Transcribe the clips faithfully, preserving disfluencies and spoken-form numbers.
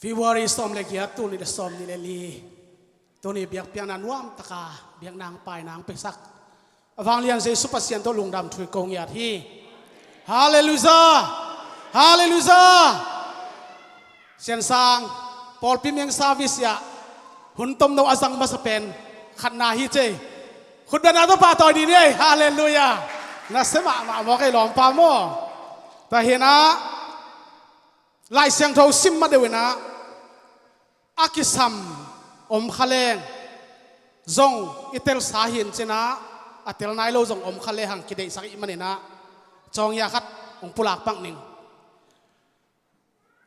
February sawm le giat, tul nih le sawm nih le li. Tuni biakpiakna nuam taka biakna hong paina hong peksak a vanglian Jesu Pasian tawh lungdam thu ko ngiat hi. Halleluiah. Halleluiah. Siansang pawlpi meng service ah hun tomno a zang masa pen khatna hi cei. Khutbetna tawh pahtawi ni ni ei. Halleluiah. Na sia mahmah maw kei lawmpa maw? Tahinah Lai Siangtho sim ma deuh inah a kisam om kha leng zong i telsa hi in cinah, a tel nai lo zong om kha lehang kideihsak ih maninah cawngiah khat hong pulak pah ning.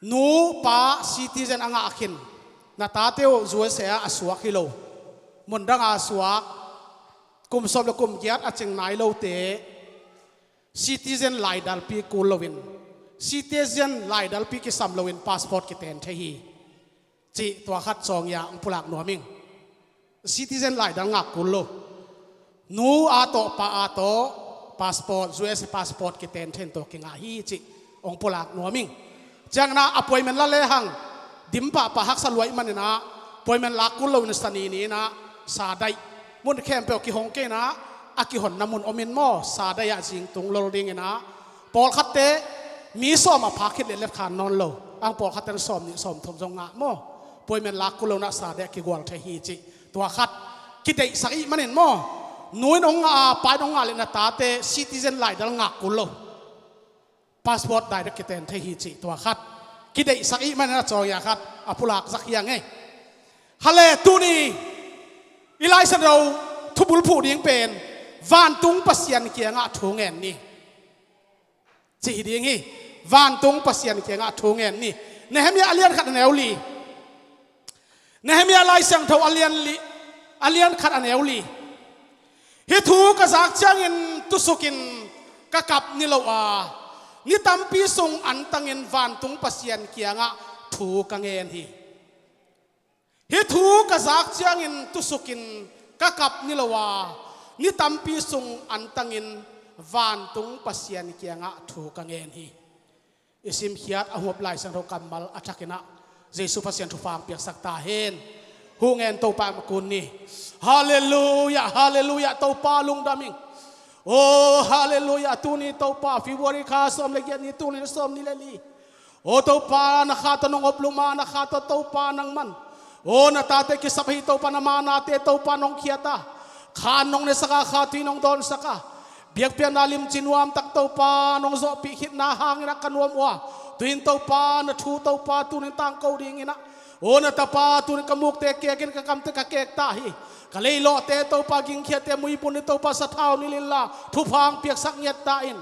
Nu pa citizen a ngah khin, na tate uh U S A ah a suak hi lo, mundang a suak, kum sawm le kum giat a cing nai lote citizen laidalpi kul loin, citizen laidalpi kisam loin passport kiten thei hi. Cih tua khat cawngiah hong pulak nuam ing. Citizen laidal ngak kul lo, nu a tawh pa a tawh passport, U S A passport kiten thei in tua kingah hi cih hong pulak nuam ing. Cianginah appointment la lehang dim pahpah haksa luai maninah appointment lak kul loin sani ni inah sa daih, mun khempeuh kihong kei inah a kihonna mun om in maw, sa daih ah zingtung lol dinginah pawlkhatte mi sawm a phak khit leh letkhan nawn lo, ang pawlkhatte in sawm nih sawm thum zong ngah maw, appointment lak kul lo inah sa daih a kigual thei hi cih tua khat kideihsak ih manin maw, nu in hong ngah a, pa in hong ngah leh na tate citizen laidal ngak kul lo, passport direct kiten thei hi cih tua khat kideihsak ih manin a cawngiah khat a pulak zak hi a ngei. Hale, tuni i Lai Siangtho thubulphuh ding pen vantung Pasian kiangah thu ngen ni cih hi ding hi. Vantung Pasian kiangah thu ngen ni. Nehemiah a lian khat a neu li. Nehemiah Lai Siangtho a lian li, a lian khat a neu li. Hih thu ka zak ciangin tusukin ka kap ni lo a, ni tampi sung antangin vantung Pasian kiangah thu ka ngen hi. Hih thu ka zak ciangin tusukin ka kap ni lo a, ni tampi sung antangin vantung Pasian kiangah thu ka ngen hi. I simkhiat a huap Lai Siangtho kammal a thakinah Jesu Pasian thupha hong piaksak ta hen. Hu ngen Topa mah kun ni. Halleluiah, halleluiah, Topa lungdam ing. Oh, halleluiah, tuni Topa, February kha sawm le giat ni, tul nih le sawm nih le li. Oh Topa, na kha tawh nong oplum a, na kha tawh Topa nangman, oh, na tate kisap ahi Topa, na manate Topa nong khiat a, kha nong nesak a, kha tui nong dawnsak a, biakpiakna limci nuamtak Topa nong zawhpih khitna hangin a ka nuam uh a, tuin Topa na thu Topa tunin tangko dinginah, oh, na tapa tunin ka mukte kekin ka kamte ka kek ta hi. Ka leilawhte Topa gingkhiate muibun ni Topa sathau nilh inla thupha hong piaksak ngiat ta in.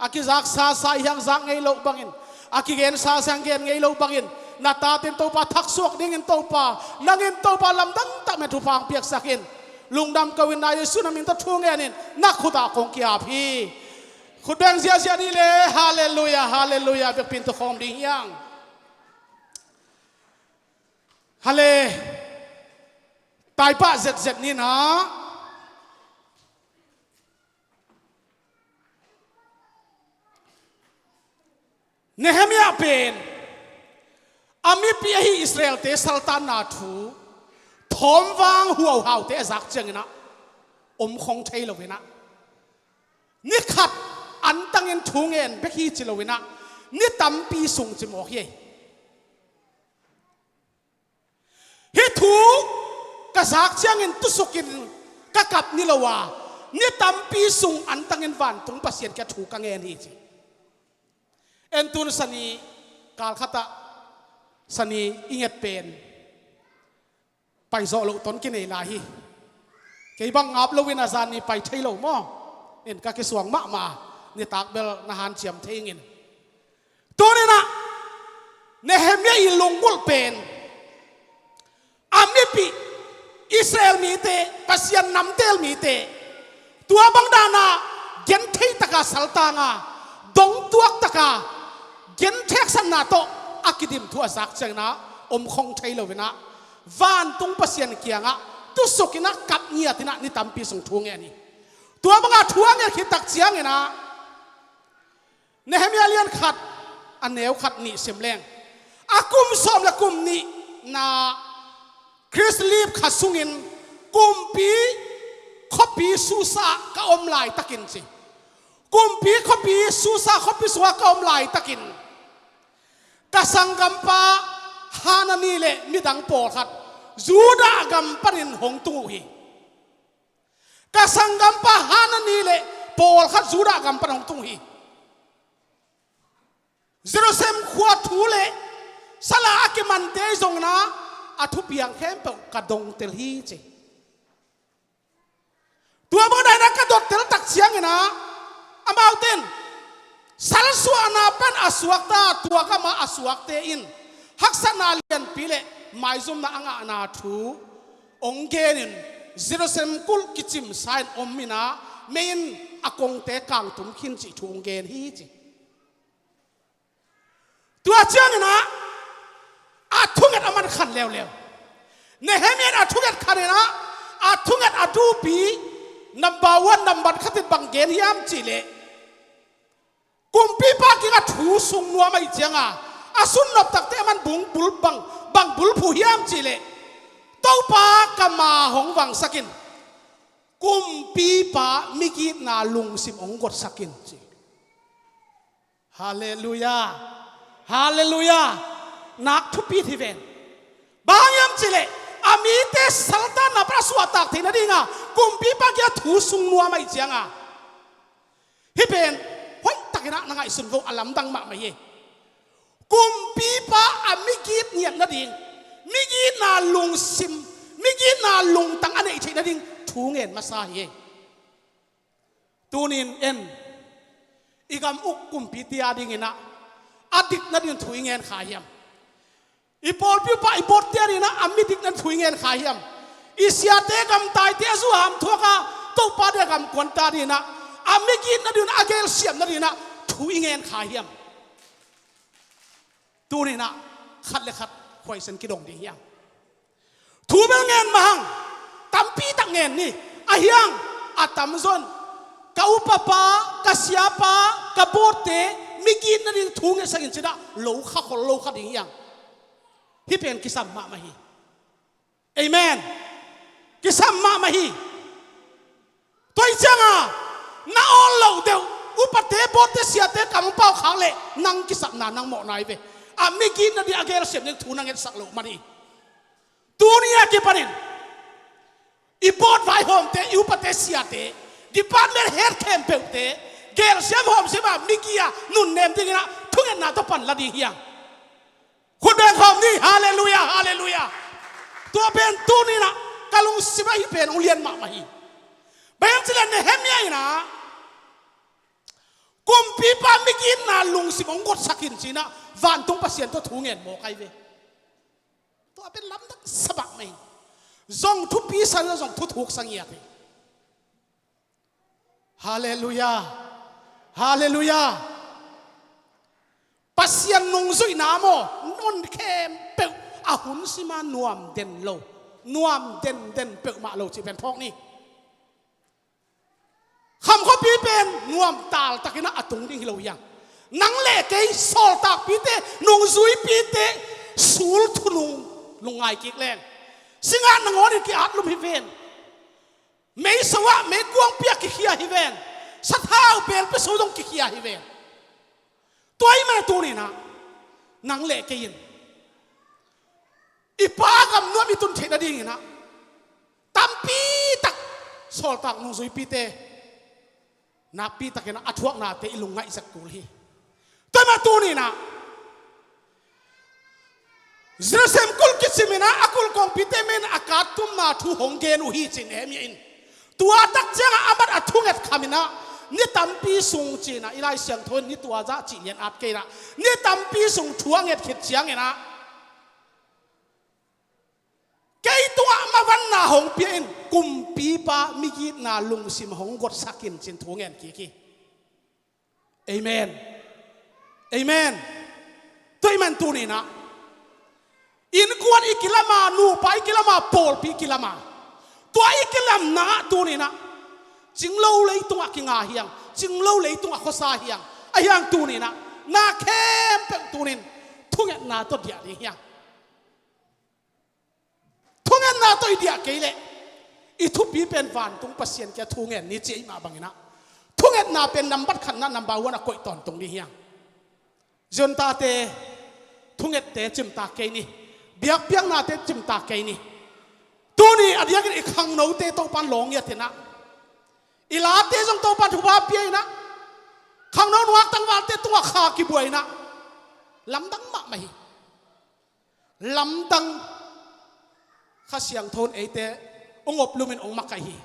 A kizaksa sa i hang zak ngei loh bangin, a kigensa sa i hang gen ngei loh bangin, na taten Topa thaksuak dingin Topa, nangin Topa lamdang tak mah thupha hong piaksak in. Lungdam ko in, na Jesu na min tawh thu ngen in, na khut ah kong ki-ap hi. Khut beng ziahziah ni le, halleluiah, halleluiah, biakpi in tukhawm ding hi hang. Hale, taipah zetzet ni nah. Nehemiah pen a mipi ahi Israelte saltanna thu thawmvang huauhaute a zak cianginah om khong thei loinah, ni khat antangin thu ngen bek hi ci loinah, ni tampi sung ci mawk hi. Hih thu ka zak ciangin tusukin ka kap ni lo a, ni tampi sung antangin vantung Pasian kiangah thu ka ngen hi ci. En tun sani kal khatah sani i nget pen paizawh loh ton kinei lai hi. Kei bang ngap loin a zan ni pai thei lo maw? In ka kisuang mahmah, nitak bel na hanciam thei ingin. Tuninah Nehemiah i lunggulh pen a mipi Israel mite, Pasian namtel mite, tua bang dana genthei taka saltanga, dongtuak taka genthei haksatna tawh a kidim thu a zak ciangina om khong thei loinah vantung Pasian kiangah tusukinah kap ngiatinah ni tampi sung thu ngen hi. Tua banga thu a ngen khit tak cianginah Nehemiah lian khat a neu khat nih sim leng, A kum sawm le kum nihna Chris Leaf kha sungin kumpi khuapi Susa ka om laitakin ci. Kumpi khuapi Susa khuapi sunga ka om laitakin ka sanggampa Hanani le midang pawlkhat Judah gam panin hong tung uh hi. Ka sanggampa Hanani le pawlkhat Judah gam pan hong tung uh hi. Jerusalem khua thu le sala a kimante zongin ah a thupiang khempeuh ka dongtel hi ci. Tua bang daina ka dottel tak ciangin ah amaute in salsuahna pan a suakta tua gama a suakte in haksatna lianpi le maizumna a ngahna thu hong genin Jerusalem kulh kicimsa in om in ah mei in a kongte kangtum khin cih thu hong gen hi ci. Tua ciangin ah a thunget a man khan leuleu. Nehemiah in a thunget khan in ah a thunget a duhpi number one number khat in bang gen hiam cih leh kumpipa kiangah thu sung nuam ahih ciangin a sunnop takte a man bung bul bang bang bulphuh hiam cih leh Topa ka ma hong vangsak in kumpipa migitna lungsim hong gotsak in ci. Halleluiah. Halleluiah. Nak thupi hi ven. Bang hang hiam cih leh a mite saltanna pan a suahtak theih nadinga kumpipa kiangah thu sung nuam ahih ciangin hih pen hoihtakin ah na ngaihsun vo a lamdang mahmah hi. Kumpipa a migit ngiat nading migitna lungsim migitna lungtang a neih theih nading thu ngen masa hi. Tunin en i gam uk kumpite a dingin ah a dik nading thu i ngen kha hiam? I pawlpi upa i botte a dingin ah a mi dik nading thu i ngen kha hiam? I siate gamtaite a zu a ham thuak a Topa deih a gamkuante a dingin ah a migit nading a gelsiam nading ah thu i ngen kha hiam? Tunin ah khat le khat khuaisen kidong ding hiam? Thu bel ngen mah hang tampi tak ngen ni. Ahi hang a tamzaw in ka upapa ka siapa ka botte migit nading thu ngetsak in ci-in ah lo kha khol lo kha ding hiam? Hih pen kisam mahmah hi. Amen. Kisam mahmah hi. Tua ahih ciangin na awl loh deuh upate botte siate kam pau khak leh nang kisapna nang mawhna hi ve. A migit nading a gelsiam ding thu na ngetsak loh man hi. Tuni a kipanin i bawt vaihawmte i upate siate department head khempeuhte gelsiam hawmsiam a migit a nunnem dingin ah thungetna tawh pan la ding hiam? Khut beng khawm ni. Halleluiah, halleluiah. Tua pen tuni-in ah ka lungsim ah hih pen hong lian mahmah hi. Bang hang hiam cih leh Nehemiah in ah kumpipa migitna lungsim hong gotsak in ci-in ah vantung Pasian tawh thu ngen mawk ahi ve. Tua pen lamdang sa mahmah hi. Zong thupi sa, zong thuthuk sa ngiat hi. Halleluiah. Halleluiah. Pasian nungzuihna maw, non khempeuh a hun sima nuam den lo, nuam denden peuhmah lo cih pen phawk ni. Kham khuapi pen nuam taltakin ah a tung ding hi lo hiang. Nang le kei sawltakpite, nungzuipite sul thunung lungngai kik leng singa nangawn in ki-at lum hi ven. Meiso ah meikuangpi ah kikhia hi ven. Sathau belpi so zong kikhia hi ven. Tua ahih manin tuni-in ah nang le kei in i Pa gam nuam i tun theih nadingin ah tampi tak sawltak nungzuipite nakpi takin ah a thuaknate i lungngaih zek kul hi. Tua ahih manin tuni-in ah Jerusalem kulh kicim in ah a kulh kongpite mei in a kattumna thu hong gen uh hi ci Nehemiah in. Tua tak ciangah a mat a thunget kham in ah ni tampi sung ci-in ah i Lai Siangtho in ni tua zah cih lian at kei in ah ni tampi sung thu a nget khit ciangin ah kei tungah mavanna hong pia in, kumpipa migitna lungsim hong gotsak in ci-in thu ngen kik hi. Amen. Amen. Tua ahih manin tuni-in ah innkuan i kilam a, nupa i kilam a, pawlpi i kilam a, tua i kilamna ah tuni-in ah cinglo leitungah kinga hiang, cinglo leitungah khuasa hiang. Ahi hang tuni-in ah na khempeuh tuni-in Thungetna tawh diah ding hiang. Thungetna tawh i diah kei leh i thupi pen vantung Pasian kia thungen ni ci ei mah banginah thungetna pen nambat khatna nambat one a koih tawntung ding hiang. Ziontate thungette cimtak kei ni. Biakpiaknate cimtak kei ni. Tuni a diakin i khangnote Topan lawng ngiatinah i late zong Topan thupha pia inah khangno nuak tangvalte tungah kha kibuainah lamdang mahmah hi. Lamdang Kha Siangtho in eite ong op lumin ong makaih hi.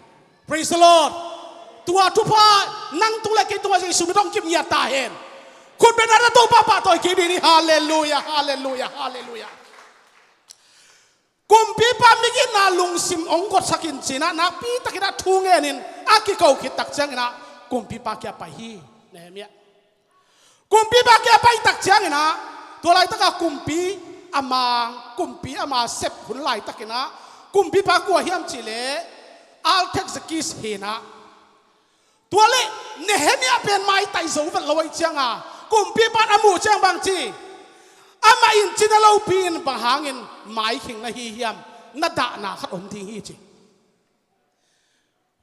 Praise the Lord. Tua thupha nang tung le kei tungah Jesu min ong kip ngiat ta hen. Khut beng a Topa pahtawi kei ding hi. Halleluia, halleluia, halleluia. Kumpipa migitna lungsim ong gotsakin cinah nakpitakinah thu ngenin a kiko khit tak cianginah kumpipa kia pai hi. Nehemiah kumpipa kia pai tak cianginah tua laitaka kumpi a mang kumpi ama sep hun laitakinah kumpipa kua hiam cihleh Artaxerxes hinah. Tua le Nehemiah pen maitai zo vet lo ahi cianga kumpipan a muh ciang bang ci? Amah in cina lopi in bang hangin maikhing na hi hiam? Na dahna khat om ding hi ci.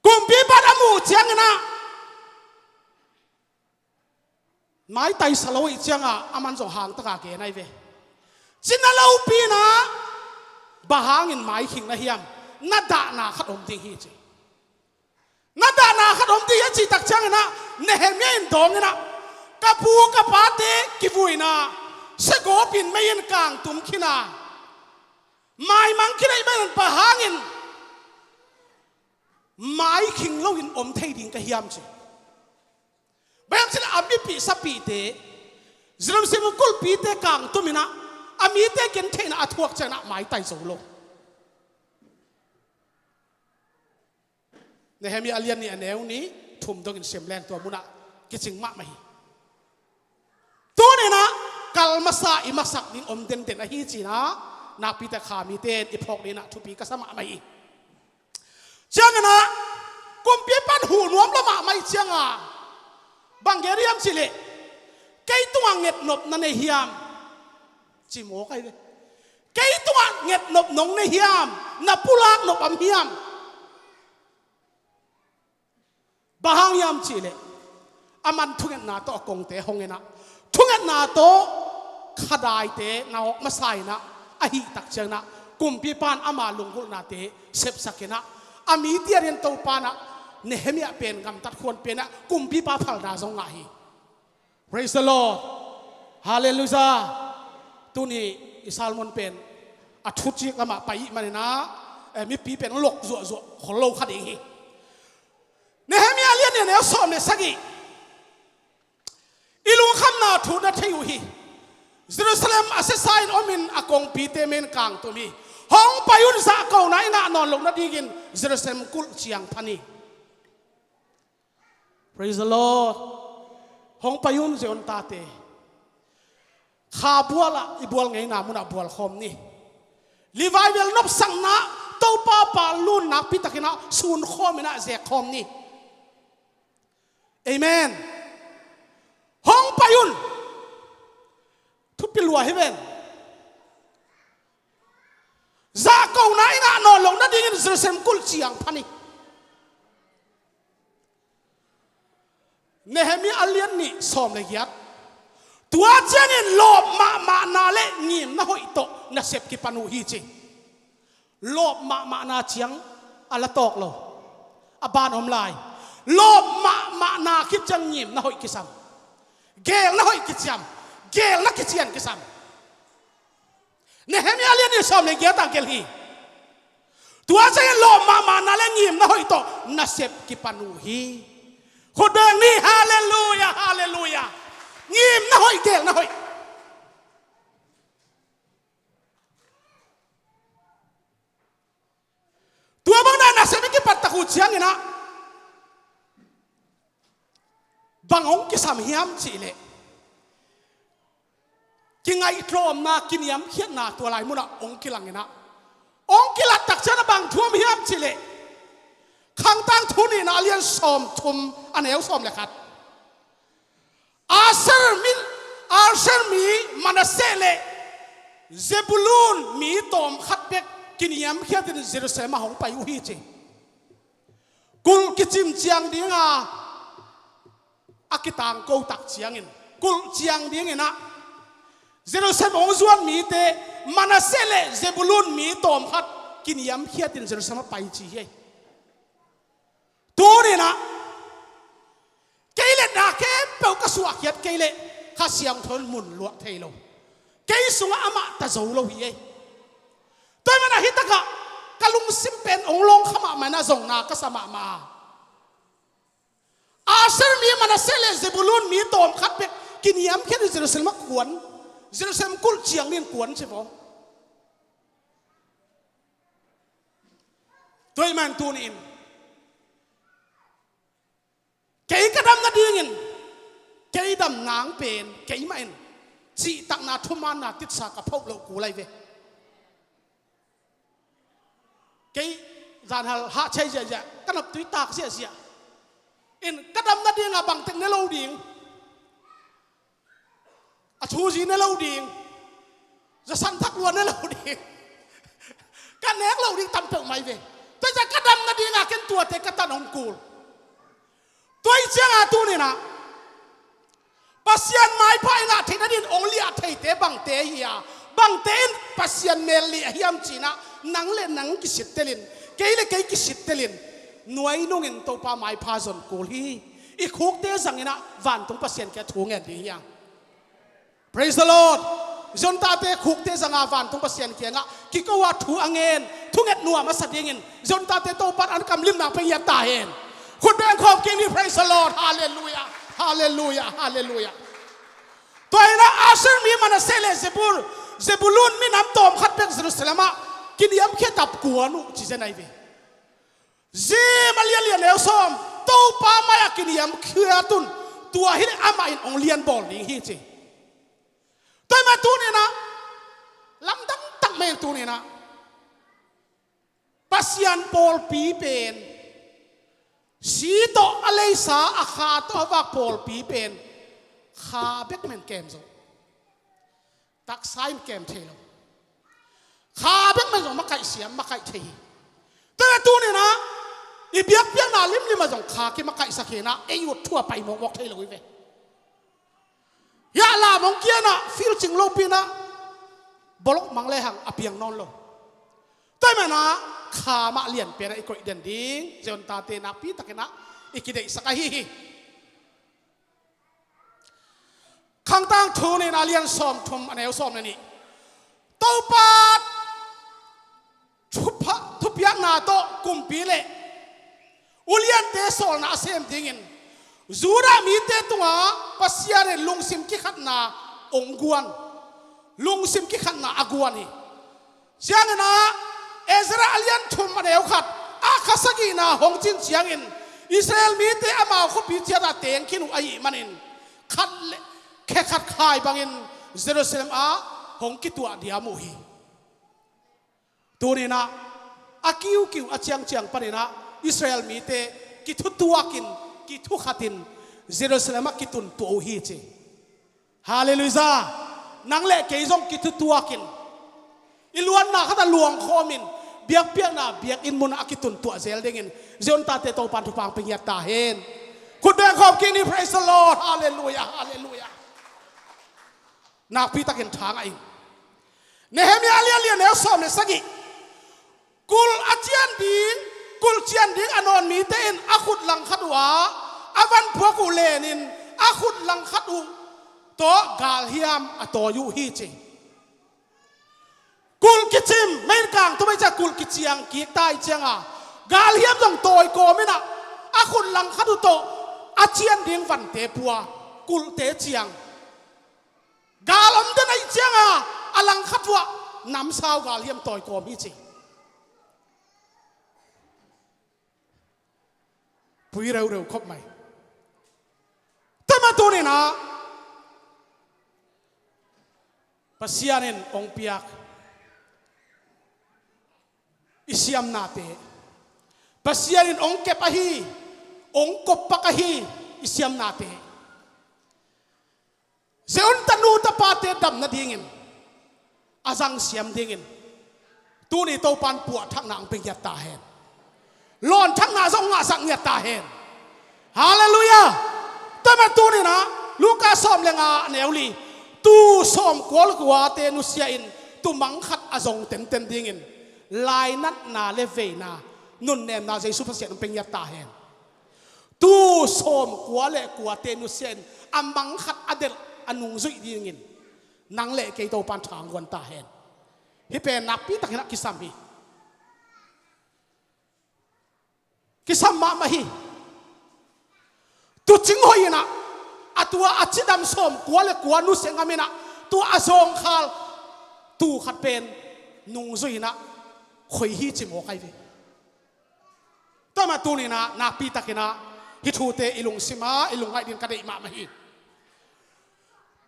Kumpipan a muh cianginah maitai sa lo ahi cianga aman zong hangtaka gen ahi ve. Cina lopi inah bang hangin maikhing na hiam? Na dahna khat om ding hi ci. Na dahna khat om ding hi a cih tak cianginah Nehemiah in dawnginah ka pu ka pate kivuina segawpin mei in kangtum khina maimang khin ahih manin bang hangin maikhing loin om thei ding ka hiam ci. Bang hiam cihleh a mipih sapihte Jerusalem kulhpite kangtuminah a mite gentheihnah a thuak cianginah maitai zo lo. Nehemiah a lian nih a neu nih thum dongin sim leng tua munah kicing mahmah hi. Tuninah kal masa i masak ding om denden ahi cinah nakpite kha mite in i phawk dinah thupi ka sa mahmah hi. Cianginah kumpipan huh nuam lo mahmah ahi cianga bang gen hiam cihleh kei tungah ngetnop na nei hiam? Ci mawk ahi ve. Kei tungah ngetnop nong nei hiam? Na pulak nop om hiam? Bang hang hiam cihleh aman thungetna tawh a kongte honginah thungetna tawh khadaite na awk masa inah ahih tak cianginah kumpipan ama lunggulhnate sepsakinah a mite adingin Topanah Nehemiah pen gamtat khuan penah kumpipa phalna zong ngah hi. Praise the Lord. Halleluia. Tuni i sermon pen a thucik lamah pai ih maninah eh, mipi pen lok zuahzuah khol lo kha ding hi. Nehemiah lian nih a neu sawm le sagih. I lungkhamna thu na thei uh hi. Jerusalem a siasa in omin a kongpite mei in kangtum hi. Hong pai un, zahkona i ngah nawn loh nadingin Jerusalem kulh ciang phan hi. Praise the Lord. Hong pai un, Zion tate. Kha bualah i bual ngeina munah bual khawm ni. Revival nopsakna Topa pa lun nakpitakinah sun khawminah zek khawm ni. Amen. Hong pai un. Thupi lua hi ven. Zahkona i ngah nawn loh nadingin Jerusalem kulh ciang phan hi. Nehemiah a lian nih sawm le giat. Tua ciangin lawp mahmahna le ngimna hoih tawh nasep kipan uh hi ci. Lawp mahmahna ciang a la tawk lo. A ban om lai. Lawp mahmahna khit ciang ngimna hoih kisam. Geelna hoih kiciam. Geelna kician kisam. Nehemiah lian nih sawm le giat ah gelh hi. Tua ciangin lawp mahmahna le ngimna hoih tawh nasep kipan uh hi. Khut beng ni, halleluia, halleluia. Ngimna hoih, geelna hoih. Tua bangna nasep i kipat tak uh cianginah bang hong kisam hiam cihleh kingaihthlawmna, kiniamkhiatna tua lai munah hong kilanginah hong kilat tak cianah bang thu om hiam cihleh Khangtang Thu nihna a lian sawm thum a neu sawm le khat. Asher mi, Asher mi Manasseh le Zebulun mi tawmkhat bek kiniamkhiatin Jerusalem ah hong pai uh hi ci. Kulh kicim ciang dinga a kitangko tak ciangin, kulh ciang dinginah Jerusalem hong zuan mite Manasseh le Zebulun mi tawmkhat kiniamkhiatin Jerusalem ah pai ci hi. Tuninah kei le na khempeuh ka suahkhiat kei leh Kha Siangtho in mun luah thei lo. Kei sungah amah ta zo lo hi ei. Tua ahih manah hi takah ka lungsim pen hong lawng kha mahmah inah zong na ka sa mahmah. Asher mi Manasseh le Zebulun mi tawmkhat bek kiniamkhiatin Jerusalem ah kuan, Jerusalem kulh ciang dingin kuan ci vaw. Tua ahih man tuni-in kei ka dam nadingin, kei dam nang pen keimah in cihtakna thumaanna titsa ka phoh loh kul lai ve. Kei zanhal hahchai ziahziah, ka noptui tak ziahziah in ka dam nadinga bangtek ne lo ding, a thuzi ne lo ding, zasan thak lua ne lo ding, ka nek lo ding tam peuh mai ve. Tua ciang ka dam nadinga ken tuate ka tan hong kul. Tua ih cianga tuninah Pasian maipha i ngah theih nadin hong liah theite bangte hi a, bangte in Pasian mel liah hiam cinah nang le nang kisittelin, kei le kei kisittelin nuai nungin Topa maipha zon kul hi. I khukte zanginah vantung Pasian kia thu ngen ding hiang. Praise the Lord. Ziontate khukte zanga vantung Pasian kiangah kiko a thu a ngen, thunget nuam a sa dingin Ziontate Topan an kamlimna pia ngiat ta hen. Khut beng khawm kik ni. Praise the Lord. Halleluiah. Halleluiah. Halleluiah. Tua inah Asher mi Manasseh le Zebul, Zebulun minam tawmkhat bek Jerusalem ah kiniamkhia tap kuan uh ci zen ai ve. Zim a lianlian neu sawm, Topa mai-ah kiniamkhiat un, tua hileh amah in hong lianbawl ding hi ci. Tua ahih man tuninah lamdang tak mai in tuninah Pasian pawlpi pen si tawh a leisa a kha tawh a vak pawlpi pen kha bek men kem zo. Taksa in kem thei lo. Kha bek men zong makaih siam makaih thei hi. Tua tuninah i biakpiakna limlim ah zong kha kimakaihsak hinah ei ut thu a pai mawkmawk thei lo hi ve. Hiah lam hong kianah filcing lopinah bolok mang lehang a piang nawn lo. Tua ahih manah kha mah lianpianah i koih den ding Ziontate nakpitakinah i kideihsak ahi hi. Khangtang Thu nihna lian sawmthum a neu sawm le nih. Topa thupha, thupiakna tawh kumpi le uliante sawlna a sem dingin Judah mite tungah Pasian in lungsim kikhatna hong guan. Lungsim kikhatna a guan hi. Siangin ah Ezra a lian thum a neu khat, a kha sagihna hong cin ciangin Israel mite amau khuapi ciatah teng khin uh ahih manin khat le khe khat khai bangin Jerusalem ah hong kituah diam uh hi. Tuninah a kiukiu a ciangciang paninah Israel mite kithutuakin, kithukhatin Jerusalem ah kituntuah uh hi ci. Halleluiah. Nang le kei zong kithutuakin i luanna khatah luangkhawmin biakpiakna biakinn munah a kituntuah zel dingin Ziontate Topan thupha hong pia ngiat ta hen. Khut beng khawm kik ni. Praise the Lord. Halleluiah. Halleluiah. Nakpitakin thangah in Nehemiah a lian lian neu sawm le sagih. Kulh a cian ding, kulh cian ding a nawn mite in a khut langkhat uhah a van phuak uh lenin a khut langkhat uh tawh galhiam a tawi uh hi ci. Kulh kicim, meinkang tumei ciah kulh kiciang kik ta ih cianga galhiam zong tawi kawminah a khut langkhat uh tawh a cian ding vante pua kulhte ciang. Gal om den ahih cianga a langkhat uh ah namsau galhiam tawi kawm hi ci. Pui reureu khop mai. Tua mah tuninah Pasian in hong piak i siamnate, Pasian in hong kep ahi, hong koppak ahi i siamnate. Zion tanu tapate dam nadingin a zangsiam dingin tuni Topan puahthakna hong pe ngiat ta hen. Lawnthakna zong ngahsak ngiat ta hen. Halleluiah. Tua man tuninah Luka sawm le nga a neu li, tuu sawmkua le kuate nusia in tuu mang khat a zong tenten dingin lainatna le veina nunnemna Jesu Pasian hong pe ngiat ta hen. Tuu sawmkua le kuate nusia in a mang khat a delh a nungzuih dingin nang le kei Topan tha hong guan ta hen. Hih pen nakpi takinah kisam hi. Kisam mahmah hi. Tuucing hoih inah a tua a cidam sawmkua le kua nusia ngam inah tua a zawngkhal tuu khat pen nungzui inah khoi hi ci mawk ahi ve. Tua mah tuninah nakpi takinah hih thute i lungsima i lungngaih dingin ka deih mahmah hi.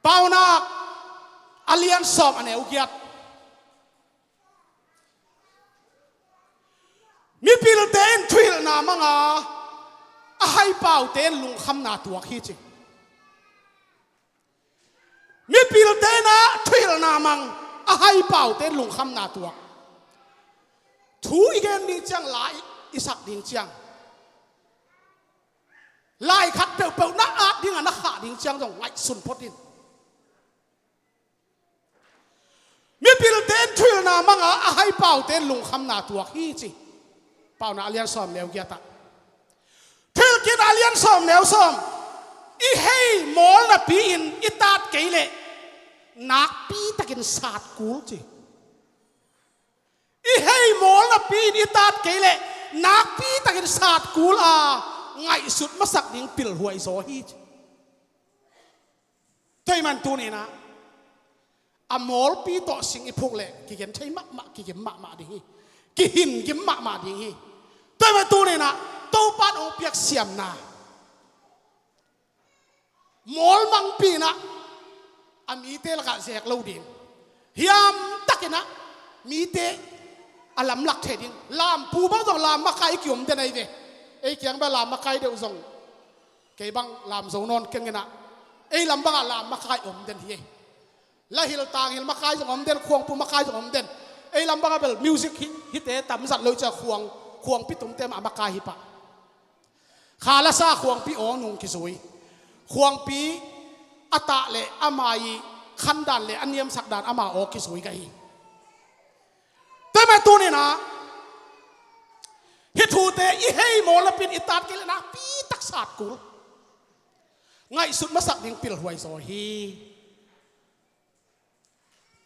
Paunak a lian sawm a neu giat. Mipilte in thuhilhna manga a haipaute in lungkhamna tuak hi ci. Mipilte inah thuhilhna mang a haipaute in lungkhamna tuak. Thu i gen ding ciang la i sak ding ciang lai khat peuhpeuh na at ding a na khah ding ciang zong ngaihsun phot in. Mipilte in thuhilhna manga a haipaute in lungkhamna tuak hi ci. Paunak a lian sawm neu giatah. Thuhilhkikna a lian sawm neu sawm. I hei mawl napi-in i tat kei leh nakpi takin sat kul ci. I hei mawl napi-in i tat kei leh nakpi takin sat kul a ngaihsut masak ding pilhuai zaw hi ci. Tua ahih man tuninah a mawlpi tawh sing i phuk leh kigen thei mahmah, kigim mahmah ding hi. Kihin gim mahmah ding hi. Tua ahih man tuninah Topan hong piak siamna mawl mangpi inah a mite lakah zek lo ding. Hiam takinah mite a lamlak thei ding. Lampu bang zong lam makai i kiom den ahi ve. Ei kiang bang lam makai deuh zong kei bang lam zo nawn keng inah ei lam bangah lam makai om den hi. Lahil tanghil makai zong om den, khuangpu makai zong om den. Ei lam bangah bel music hi, hite tamzat lo i cia khuang, khuangpi tumte mah makai hi pah. Kha lasa khuangpi aw nung kizui. Khuangpi a tah le ama i khandan le a niamsak dan ama aw kizui ka hi. Tua mah tuninah hih thute i hei mawl napi-in i tat kei leh nakpi tak sat kul. Ngaihsut masak ding pilhuai zaw hi.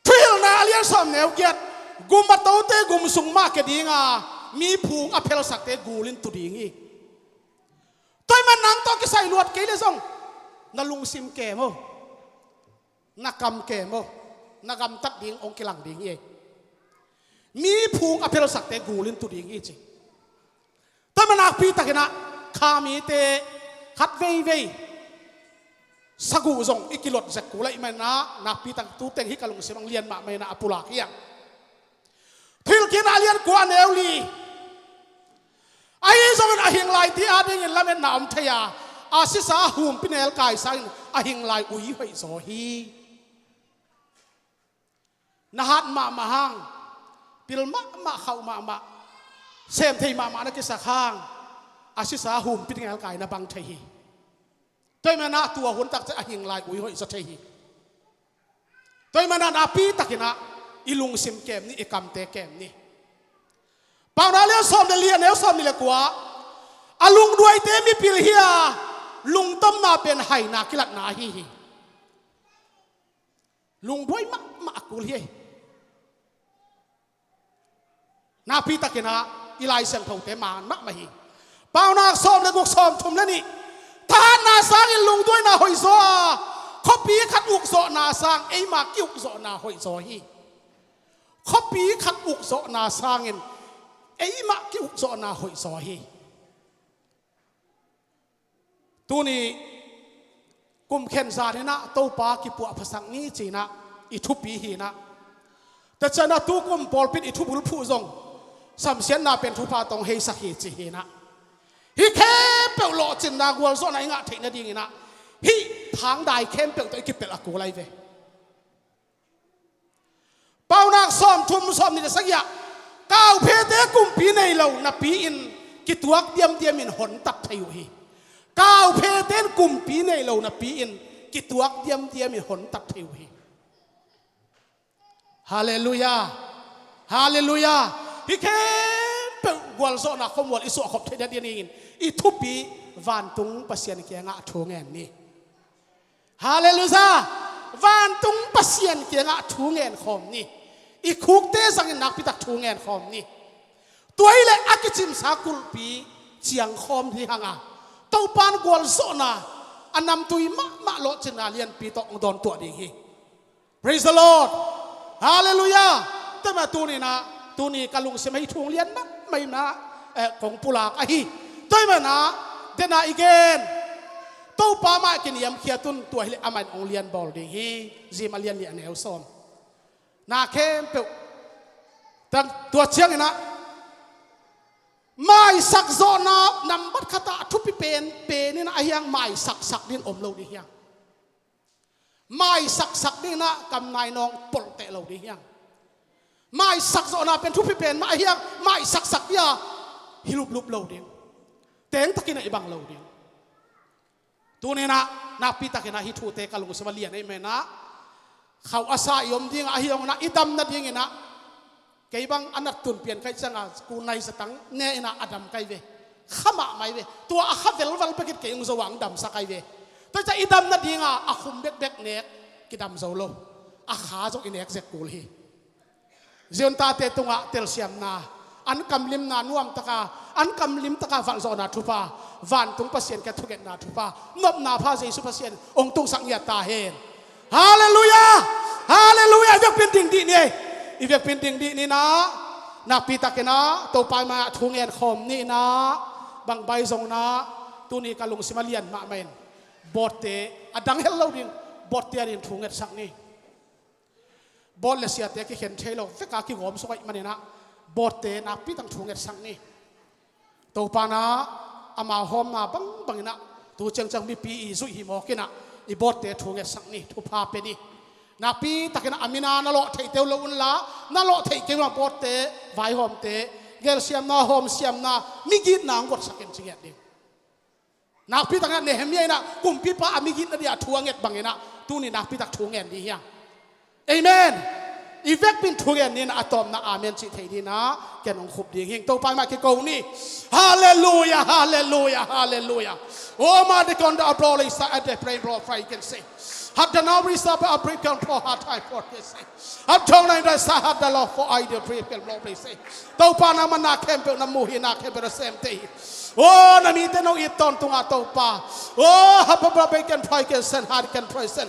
Thuhilhna a lian sawm neu giat. Gum a tote gum sung mah kia dinga mi phung a phelsakte gul in tu ding hi. Tua ahih man nang tawh kisai luat kei leh zong na lungsim kem aw, na kam kem aw, na gamtat ding hong kilang ding hi. Mi phung a phelsakte gul in tu ding hi ci. Tua mah nakpi takinah kha mite khat veivei saguh zong i kilot zek kul ahih manah nakpi tak tuteng hih ka lungsim ang lian mahmah inah a pulak hi ang. Thuhilhkikna a lian kua a neu li. Ahi zongin a hing laite adingin lametna om thei a, a sisa a humpinel kai sangin a hing lai ui hoih zaw hi. Na hat mahmah hang, pil mahmah, khauh mahmah, sem thei mahmah na kisak hang a sisa a humpinel kai na bang thei hi. Tua ahih manah tua hun tak ciang a hing lai ui hoih zaw thei hi. Tua ahih manah nakpi takinah i lungsim kem ni, i kamte kem ni. Paunak a lian sawm le li a neu sawm nih le kua. A lungduaite mipil hi a, lungtomna pen haina kilatna ahi hi. Lungduai mahmah a kul hi. Nakpi takinah i Lai Siangthote man mahmah hi. Paunak sawm le guk, sawm thum le nih. Thahatna sangin lungduaina hoih zaw a, khuapi khat ukzawhna sang eima kiukzawhna hoih zaw hi. Khuapi khat ukzawhna sangin eima kiukzawhna hoih zaw hi. Tuni kum khen zan inah Topa kipuah phasak ni ci inah i thupi hi inah. Tua ciangin tukum pawlpi in i thubulphuh zong samsiatna pen thupha tawh hong heisak hi ci hi inah. Hih khempeuh lawhcinna gualzawhna i ngah theih nading inah hih thangdai khempeuh tawh i kipelh a kul ahi ve. Pau Thum sawm nih le sagih ah, kauphete kumpi nei lo napi-in kituak diamdiamin hontat thei uh hi. Kauphete in kumpi nei lo napi-in kituak diamdiamin hontat thei uh hi. Halleluiah. Halleluiah. Hih khempeuh gualzawhna khuamual i suahkhop theih nadingin i thupi vantung Pasian kiangah thu ngen ni. Halleluiah. Vantung Pasian kiangah thu ngen khawm ni. I khukte zangin nakpitak thu ngen khawm ni. Tua hileh a kicimsa kulhpi ciang khawm ding hang a, Topa in gualzawhna a namtui mahmah lawhcinna lianpi tawh hong dawntuah ding hi. Praise the Lord. Halleluiah. Tua mah tuni-in ah, tuni ka lungsim ah hih thu lian mahmah in ah, eh, kong pulak ahi. Tua mah in ah, den a i gen, Topa mah kiniamkhiat un, tua hileh amah in hong lianbawl ding hi. Rom a lian li a neu sawm. Na khempeuh. Tua ciangin ah, maisak zawhna nambat khat ah a thupi penpen in ah, ahi hang maisaksak ding om lo ding hi hang. Maisaksak ding in ah kam nai nawng polhteh lo ding hi hang. Maisak zawhna pen thupi pen mah ahi hang, maisaksak ding a hi luplup lo ding. Tengtakin ah i bang lo ding. Tuni-in ah nakpitakin ah hih thute ka lungsim ah lian ahih manin ah, khauh a sa i om ding ah, ahi zongin ah i dam nadingin ah, kei bang a nat tun pian ka hih ciangin ah, ku nai zatang ne-in ah a dam ka hi ve. Kha mahmah hi ve. Tua a kha velval pekit kei hong zo a hong damsak ka hi ve. Tua ciang i dam nading a a khum bekbek nek kidam zo lo. A kha zong i nek zek kul hi. Zion tate tungah telsiamna, an kamlimna nuamtaka, an kamlimtaka valhzawhna thupha, vantung Pasian kiang thungetna thupha, nopna pha Jesu Pasian hong tungsak ngiat ta hen. Halleluiah! Halleluiah! I vekpi-in ding dih ni ei. I vekpi-in ding dih ni in ah, nakpitakin ah Topa mah thu ngen khawm ni in ah, bang bang zongin ah, tuni ka lungsim ah lian mahmah in, bawtte a dang hel lo ding, bawtte adingin thu ngetsak ni. Bawt le siate kikhen thei lo vek a kigawm suk ahih manin ah, bawtte nakpitakin thu ngetsak ni. Topa in ah, ama hawmna bangbang in ah, tu ciangciang mipi i zuih hi mawk in ah, i bawtte thu ngetsak ni, thupha pe ni. Nakpitakin ah a min a na lawh theihte uh lo unla, na lawh theih kei un ah bawtte, vaihawmte, gelsiamna, hawmsiamna, migitna hong guatsak in ci ngiat ding. Nakpitakin ah Nehemiah in ah kumpipa a migitna ding a thu a nget bangin ah, tuni nakpitak thu ngen ding hi hang. Amen. I vekpi-in thu ngen ni in ah, a tawpna amen cih thei dingin ah ken hong khup ding hing. Topa mah kiko ni. Halleluiah, halleluiah, halleluiah. Oh, ma de konda a bro le sa a de pray bro fry can say. Had the now we stop a break and pro hat high for can say. Had tong nine da sa had the law for I de break and bro play say. Topa nangman na khempeuh na mu hi, na khempeuh na sem te hi. Oh, na mite nong it tawntung a Topa. Oh, hapapra bei ken pray ken sen hat ken pray sen.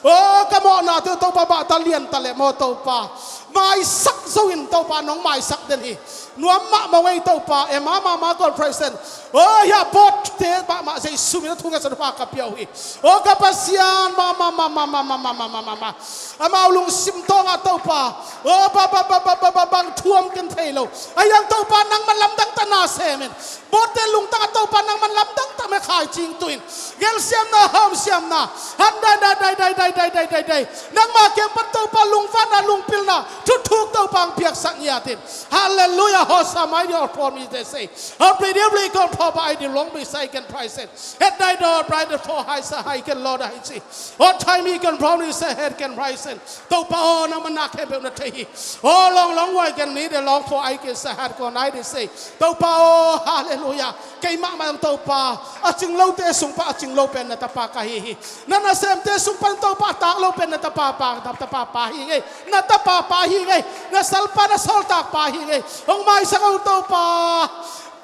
Oh, ka mawhnate uh Topa bah ta lian ta leh maw Topa. Maisak zo in Topa nong maisak den hi. Nuam mahmah ngei Topa, e mama ma kon pray sen. Oh, hia bawtte mahmah Jesu min a thu ngetsak thupha ka pia uh hi. Oh, ka Pasian mama mama mama mama mama. Amau lungsim tawng a Topa. Oh, ba ba ba ba ba ba bang thuam ken thei lo. Ahi hang Topa nangman lamdang tak na sem in. Bawtte lungtang a Topa nangman lamdang tak me khai cing tu in. Gelsiamna, hawmsiamna. Han dai dai dai dai dai dai dai dai. Nangma kiang pan Topa lungvanna, lungpilna, thuthuk Topa ang piaksak ngiat in. Halleluiah, hosa mai di or for mi de sei. Hopli di hopli kon pho ba ai di long mi sai ken prai sen. Het dai do prai de pho hai sa hai ken lo da hai si. Hot thai mi ken pho mi sa het ken prai sen. Topa aw, nangman na khempeuh na thei hi. Aw, long long wai ken ni de long pho ai ken sa hat ko nai de sei. Topa aw, halleluiah. Keimah mah Topa, a cing lote sung pan a cing lo pen na tapa ka hi hi. Na nasemte sung pan Topa a tak lo pen na tapa pa, na tapa pa hi ngei. Na tapa pa hi ngei. Na salpa na sawltak pa hi ngei. Hong maisak aw Topa.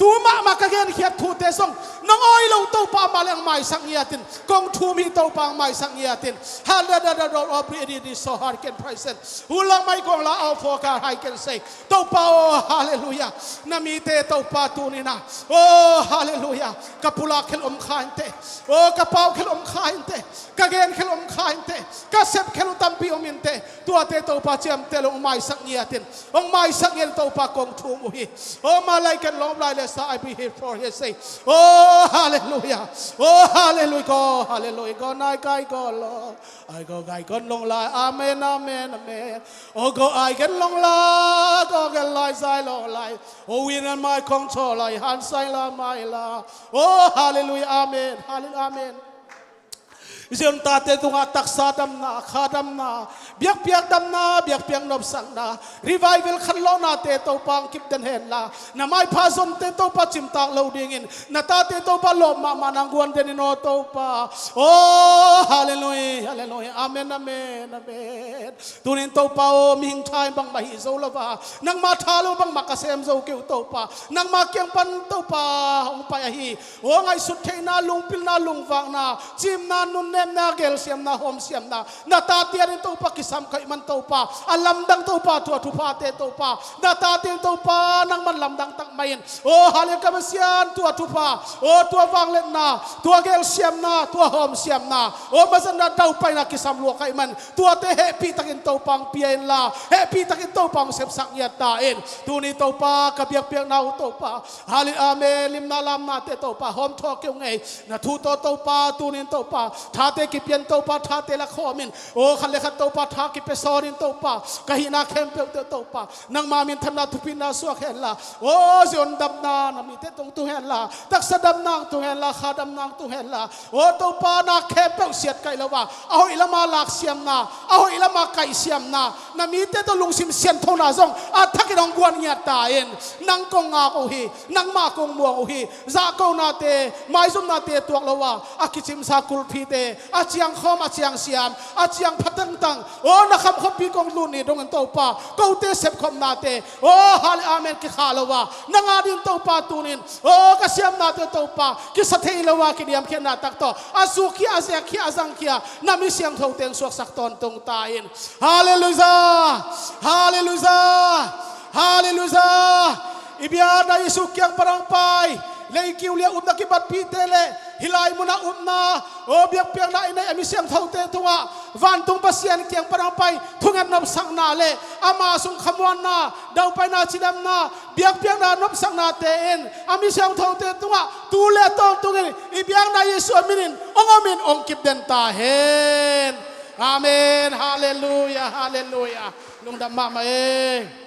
Tu mahmah ka genkhiat thute zong nong awi lo Topa, amah le ang maisak ngiat in. Kong thum hi Topa, ang maisak ngiat in. Hallelujah, Lord, oh, breathe in, so hard can praise him. Hulang mai kong la, oh, for God, I can say. Topa, oh, hallelujah. Na mite Topa tuni-in ah. Oh, hallelujah. Ka pulak khel om kha inteh. Oh, ka pau khel om kha inteh. Ka gen khel om kha inteh. Ka sep khel uh tampi om inteh. Tuate Topa ciamteh lo hong maisak ngiat in. Hong maisak ngiat in Topa kong thum uh hi. Oh, malai ken lawm lai le I be here for his sake. Oh, hallelujah. Oh, hallelujah. Go, hallelujah. Go, nai kai, go, lo. Ai go, gai, go, long lai. Amen, amen, amen. Oh, go, ai, gen, long la. Go, gen, lai, zai, long lai. Oh, win and mai, kong, cho, lai, han, sai, la, mai, la. Oh, hallelujah. Amen. Hallelujah. Amen. Zion tate tungah taksa damna, kha damna, biakpiak damna, biakpiak nopsakna, revival khanlawhnate Topa hong kipden henla, na maipha zonte Topa cimtak lo dingin, na tate Topa lawp mahmah nang guan den in aw Topa. Oh, hallelujah, hallelujah, amen, amen, amen. Tunin Topa aw, mihing tha in bangmah hi zo lo a, nangma tha lo bangmah ka sem zo kei uh Topa, nangma kiang pan Topa hong pai ahi. Aw ngaihsut theihna, lungpilna, lungvakna, cimna, nunnemna, gelsiamna, hawmsiamna, na tate adingin Topa kisam ka hih man Topa, a lamdang Topa, thu a thuphate Topa, na tate adingin Topa nangman lamdang tak mah in. Aw hallelujah, ka Pasian, thu a thupha, aw thu a vangliatna, thu a gelsiamna, thu a hawmsiamna, aw mazatna daupaina kisam lua ka hih man, tuate hehpih takin Topa hong pia inla, hehpih takin Topa hong sepsak ngiat ta in. Tuni Topa ka biakpiakna uh Topa, hallelujah, amen, limna lamnate Topa hawm thawh kei ung ei. Na thu tawh Topa tunin Topa thate kipia in Topa, thate lakhawm in, aw khat le khat Topa tha kipia sawn in Topa, ka hihna khempeuhte Topa nangma minthanna thupina suak henla, aw Zion damna na mite tung tung henla, taksa damna hong tung henla, kha damna hong tung henla, aw Topa na khempeuh siat kaih lo a, a hoih lama laksiamna, a hoih lama kaihsiamna, na mite tawh lungsim sianthona zong a thakin hong guan ngiat ta in. Nang kong ngak uh hi, nangmah kong muang uh hi. Zahkonate, maizumnate tuak lo a, a kicimsa kulphite, a ciangkhawm, a ciangsiam, a ciangpha tangtang, aw na kham khuapi kong lut ni dongin Topa, kote sepkhopnate, aw hallelujah, amen, kikhah lo a, nang adingin Topa tunin, aw ka siamnate Topa kisa thei lo a, kiniamkhiatna tak tawh a sukkhia, a zekkhia, a zangkhia na mi siangthote hong suaksak tawntung ta in. Hallelujah! Hallelujah! Hallelujah! I biakna Jesu kiang pan hong pai, leikiu liah upna kibatpihte le hih lai munah upna, aw biakpiakna i neih a mi siangthote tungah vantung Pasian kiang pan hong pai thunget nopsakna le ama sung khamuanna, daupaina, cidamna, biakpiakna nopsaknate in a mi siangthote tungah tu le tawntungin i biakna Jesu a minin hong omin hong kipden ta hen. Amen. Hallelujah, hallelujah. Lungdam mahmah e.